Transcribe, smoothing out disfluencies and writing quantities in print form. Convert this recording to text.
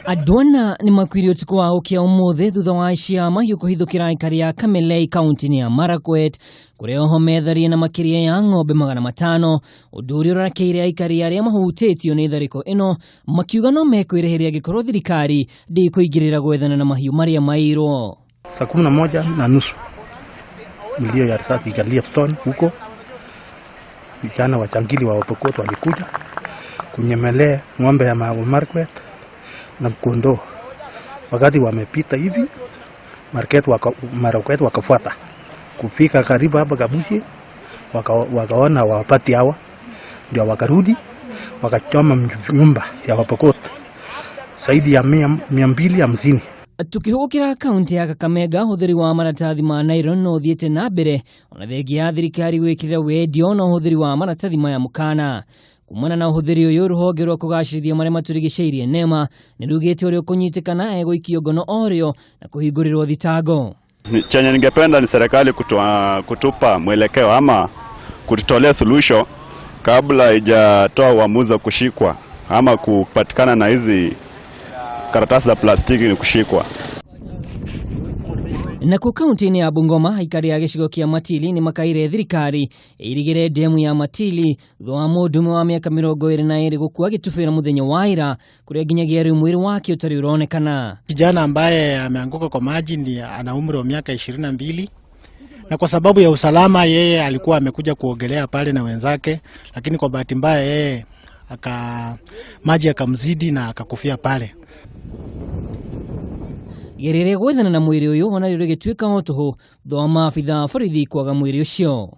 Andũ ana nĩ makuire ũtukũ wa ũkĩa ũmũthĩ thutha wa aici a mahiũ kũhithũkĩra aikari a Kamelei kaunti-inĩ ya Marakwet, kũrĩa oho metharie na makĩria ya ng'ombe 500, ũndũ ũrĩa ũrakeire aikari arĩa mahutĩtio nĩ tharĩko ĩno makiuga no mekwĩrĩhĩria angĩkorwo thirikari ndĩkũingĩrĩra gwethana na mahiũ marĩa mairwo. Saa 11:30 milio ya risasi ikalia Stone huko. Vijana wajangili wa Pokot walikuja kunyemelea ng'ombe ya Marakwet na kondoo. Wakati wamepita hivi Marakwet wakafuata kufika karibu hapa Kabushi, wakaona wapati hawa, ndio wakarudi wakachoma nyumba ya Wapokot zaidi ya 250. Tukihũgũkĩra kaunti ya Kakamega, ũhũthĩri wa maratathi ma nylon no ũthiĩte na mbere ona thengia ya thirikari gwĩkĩrĩra wendio na ũhũthĩri wa maratathi maya mũkana. Kumana na ũhũthĩri ũyũ, rũhonge rwa kũgacĩrithia marĩa matũrigicĩirie NEMA nĩ rugĩte ũrĩa ũkũnyitĩkana egũikio ngono orĩo na kũhingũrĩrwo thitango. Chenye ningependa ni serikali kutupa mwelekeo ama kututolea suluhisho kabla haijatoa uamuzi wa kushikwa ama kupatikana na hizi karatasi za plastiki ni kushikwa. Nakuo kaunti-inĩ ya Bungoma, aikari a gĩcigo kĩa Matili nĩ makaire thirikari ĩirigĩre ndemu ya Matili thutha wa mũndũ ũmwe wa mĩaka 22 gũkua gĩtubĩra mũthenya wa ira, kũrĩa nginyagia rĩu mwĩrĩ wake ũtarĩ ũronekana. Kijana ambaye ameanguka kwa maji ni ana umri wa miaka 22, na kwa sababu ya usalama yeye alikuwa amekuja kuogelea pale na wenzake, lakini kwa bahati mbaya yeye maji akamzidi na akakufia pale. Igeria rĩa gwethana na mwĩrĩ ũyũ ona rĩu rĩgĩtuĩka o tũhũ thutha wa maabitha a borithi kwaga mwĩrĩ ũcio.